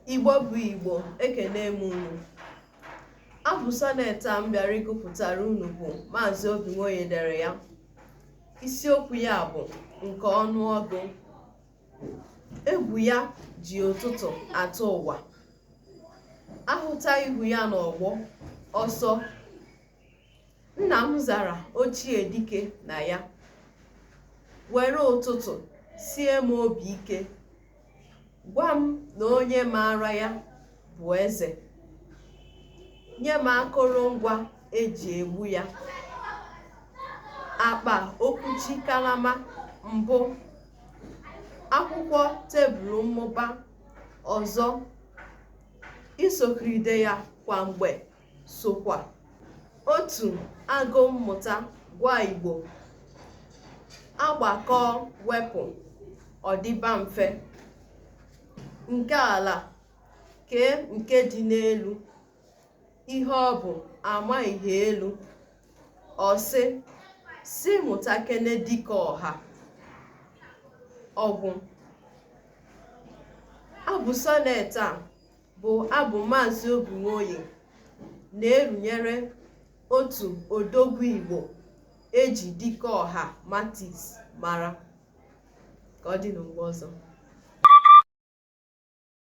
Igbo bụ Igbo, ekene m unu. Abụ sọnet a m bịara ịgụpụtara unu bụ Maazị Obi Nwoye dere ya. Isiokwu ya bụ nke ọnụọgụ. Egwu ya ji ụtụtụ atụ ụwa. Ahụta ihu ya n'ọgbọ ọsọ. Nna m zara ochie dike na ya. Were ụtụtụ sie m obi ike. Gwa m na onye maara ya bụ eze. Nye m akụrụngwa eji egbu ya. Akpa okwuchi kalama mbụ. Akwụkwọ tebụlụ mmụba ọzọ. Isokiride ya kwa mgbe sokwa. Otu agụ mmụta gwa Igbo. Agbakọọ wepụ, ọ dịba mfe. Nke ala kee nke dị n'elu. Ihe ọ bụ ama ihe elu. Ọ sị, sị mụtakene dike ọha. Ọgwụ. Abụ sọnet a bụ abụ Maazị Obi Nwoye na-erunyere otu odogwu Igbo e ji Dike Ọha Matis mara. Ka ọ dị na mgbe ọzọ.